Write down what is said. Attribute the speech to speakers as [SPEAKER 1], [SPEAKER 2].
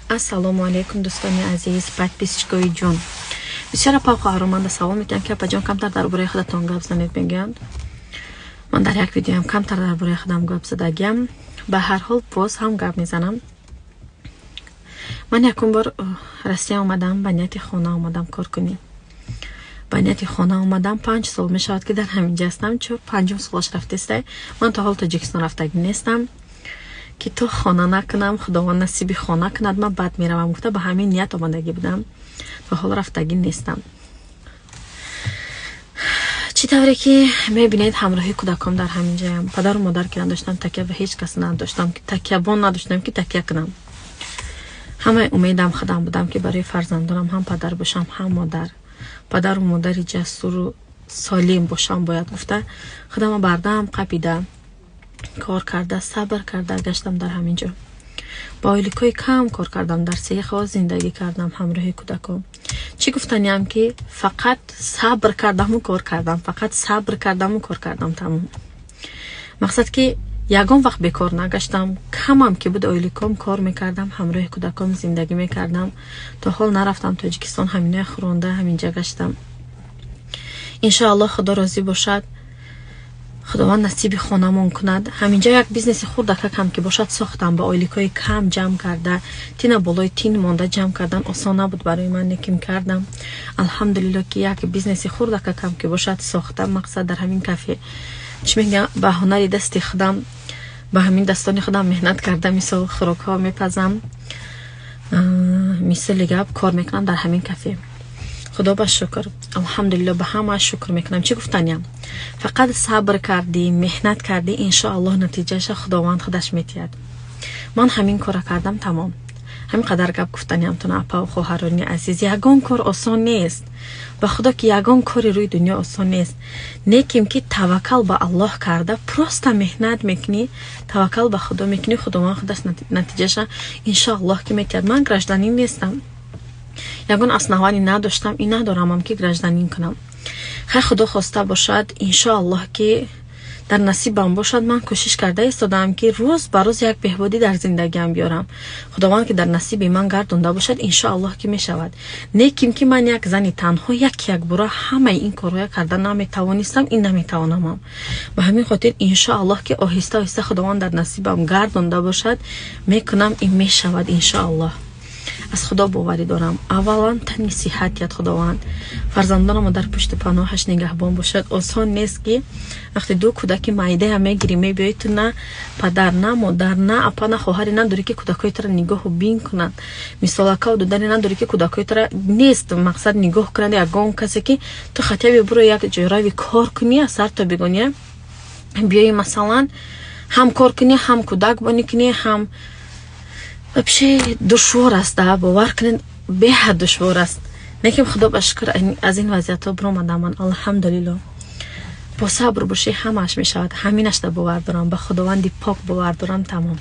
[SPEAKER 1] Ассалому алайкум, дӯстони азиз, подписчикои ҷон. Бисёр апа хоҳарон манда савол метиҳанд, ки апаҷон, камтар дар бораи худатон гап занед, мегӯянд. Ман дар як видеоям камтар дар бораи худам гап задагиам. Ба ҳар ҳол, боз ҳам гап мезанам. Ман якум бор Россия омадам, ба нияти хона омадам, кор кунӣ. Ба нияти хона омадам, 5 сол мешавад, ки дар ҳаминҷа ҳастам, чор панҷум солаш рафтестай. Ман то ҳол Тоҷикистон рафтагӣ нестам, ки то хона накунам, Худованд насиби хона кунад, ман баъд меравам гуфта, ба ҳамин ният омадагӣ будам, то ҳол рафтагӣ нестам. Чӣ тавре ки мебинед, ҳамроҳи кӯдаком дар ҳамин ҷоям. Падару модар ки надоштам, такя ба ҳеҷ кас надоштам, такябон надоштам, ки такя кунам. Ҳамаи умедам худам будам, ки барои фарзандонам ҳам падар бошам, ҳам модар, падару модари ҷасуру солим бошам бояд гуфта, худама бардам қапида, кор карда, сабр карда гаштам. Дар ҳамин ҷо ба ойликҳои кам кор кардам, дар сехҳо зиндагӣ кардам ҳамроҳи кӯдаком. Чӣ гуфтаниам, ки фақат сабр кардаму кор кардам, фақат сабр кардаму кор кардам, тамом. Мақсад, ки ягон вақт бекор нагаштам. Камам ки буд ойликом, кор мекардам, ҳамроҳи кӯдаком зиндагӣ мекардам. То ҳол нарафтам Тоҷикистон, ҳаминоя хӯронда ҳаминҷа гаштам. Иншоаллоҳ, Худо розӣ бошад, Худованд насиби хонамон кунад. Ҳаминҷа як бизнеси хурдакакам ки бошад, сохтам, ба ойликҳои кам ҷамъ карда, тина болои тин монда ҷамъ кардан осон набуд барои ман, лекин кардам. Алҳамдулилло, ки як бизнеси хурдакакам ки бошад, сохтам. Мақсад, дар ҳамин кафе, чӣ мегӯям, ба ҳунари дасти худам, ба ҳамин дастони худам меҳнат карда, мисол, хӯрокҳо мепазам, мисли гап, кор мекунам дар ҳамин кафе. Худо ба шукр, алҳамдулилло, ба ҳама шукр мекунам. Чӣ гуфтаниям? Фақат сабр кардӣ, меҳнат кардӣ, иншоаллоҳ, натиҷаша Худованд худаш метиҳад. Ман ҳамин кора кардам, тамом. Ҳамин қадар гап гуфтаниам тун, апаву хоҳарони азиз. Ягон кор осон нест, ба Худо, ки ягон кори рӯи дунё осон нест. Неким ки таваккал ба Аллоҳ карда, просто меҳнат мекунӣ, таваккал ба Худо мекунӣ, Худованд худаш натиҷаша, иншоаллоҳ, ки метиҳад. Ман гражданин нестам, ягон основание надоштам и надорамам, ки гражданин кунам. Хай, Худо хоста бошад, иншоаллоҳ, ки дар насибам бошад. Ман кӯшиш карда истодаам, ки рӯз ба рӯз як беҳбудӣ дар зиндагиам биёрам. Худованд ки дар насиби ман гардонда бошад, иншоаллоҳ, ки мешавад. Неким ки ман як зани танҳо як якбора ҳамаи ин корҳоя карда наметавонистам и наметавонамам. Ба ҳамин хотир, иншоаллоҳ, ки оҳиста оҳиста Худованд дар насибам гардонда бошад, мекунам и мешавад, иншоаллоҳ. Аз Худо боварӣ дорам. Аввалан тани сиҳат диҳад Худованд, фарзандонамо дар пушти паноҳаш нигаҳбон бошад. Осон нест, ки вақте ду кӯдаки майдая мегирӣ, мебиёӣ, ту на падар, на модар, на апа, на хоҳаре надорӣ, ки кӯдакҳои тура нигоҳу бин кунанд. Мисол, акаву дударе надорӣ, ки кӯдакҳои тура нест, мақсад, нигоҳ кунанд ягон касе, ки ту хотя бы буро як ҷойрави кор кунӣ, аз сар то бигония биёӣ, масалан, ҳам кор кунӣ, ҳам кӯдак бонӣ кунӣ, ҳам вообще душвор аст да, бовар кунед, беҳад душвор аст. Лекин Худо ба шукр, аз ин вазъиятҳо биромадам ман, алҳамдулилло. Бо сабр бошӣ, ҳамааш мешавад. Ҳаминашда бовар дорам, ба Худованди пок бовар дорам, тамом.